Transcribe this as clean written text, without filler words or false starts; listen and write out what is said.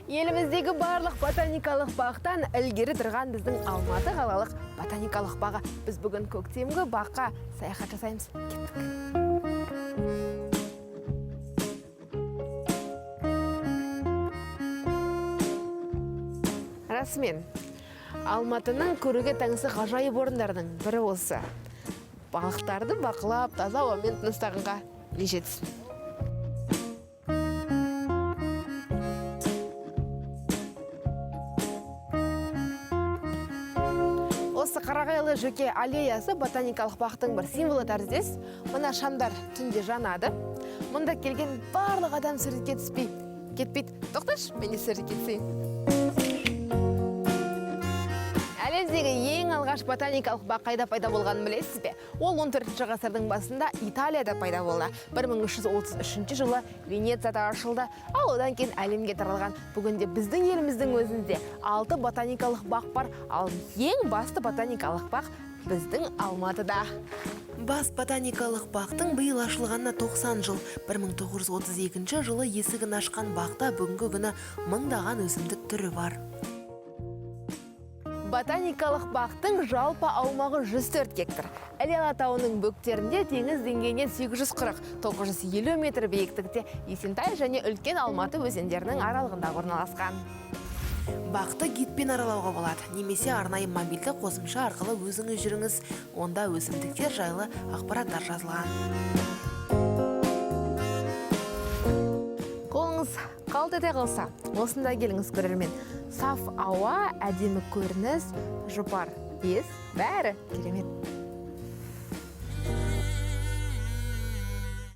Еліміздегі барлық ботаникалық бақтан ілгері тұрған біздің Алматы қалалық ботаникалық бағы. Біз бүгін көктемгі баққа саяхат жасаймыз. Кеттік. Расымен, Алматының көруге таңсық ғажайып орындардың бірі осы. Балықтарды бақылап, таза ауамен тыныстағанға не жетсін. Осы Қарағайлы жөке аллеясы ботаникалық бақтың бір символы тәріздес. Мына шамдар түнде жанады. Мұнда келген барлық адам суретке түспей кетпейді. Тоқташы, мен де суретке түсейін. Әлемдегі ең алғаш ботаникалық бақ қайда пайда болғанын білесіз бе? Ол 14 ғасырдың басында Италияда пайда болды. 1333 жылы Венецияда ашылды, ал одан кейін әлемге таралған. Бүгінде біздің еліміздің өзінде 6 ботаникалық бақ бар, ал ең басты ботаникалық бақ біздің Алматыда. Бас ботаникалық бақтың биыл ашылғанына 90 жыл. 1932 жылы есігін ашқан бақта бүгінгі күні мыңдаған өсімдік түрі бар. Ботаникалық бақтың жалпы аумағы 104 гектар. Іле Алатауының бөктерінде теңіз деңгейінен 840-950 метр биіктікте Есентай және Үлкен Алматы өзендерінің аралығында орналасқан. Бақты гидпен аралауға болады, немесе арнайы мобильді қосымша арқылы өзіңіз жүріңіз. Онда өсімдіктер жайлы ақпараттар жазылған. Қолыңыз қалт ете қалса, осында келіңіз, көрермен. Саф ауа, әдемі көрініс, жұпар иіс, бәрі керемет.